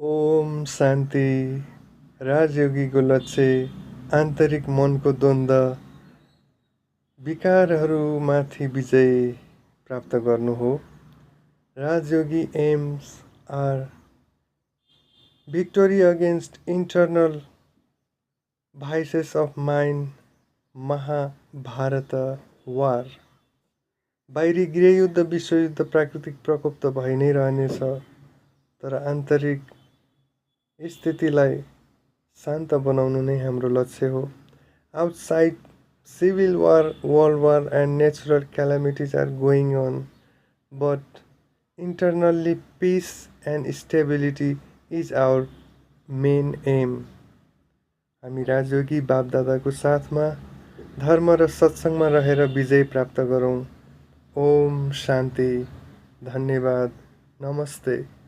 ओम शान्ति। राजयोगीको लक्ष्य आन्तरिक मनको द्वन्द्व विकारहरूमाथि विजय प्राप्त गर्नु हो। राजयोगी aims are victory against internal vices of mind, Mahabharat war. बाहिरी गृहयुद्ध विश्वयुद्ध प्राकृतिक प्रकोप त भइ नै रहनेछ, तर आन्तरिक स्थितिलाई शान्त बनाउनु नै हाम्रो लक्ष्य हो। Outside civil war, world war and natural calamities are going on, but internally peace and stability is our main aim। हामी राजयोगी बापदादाको साथमा धर्म र सत्संगमा रहेर विजय प्राप्त गरौँ। ओम शान्ति। धन्यवाद। नमस्ते।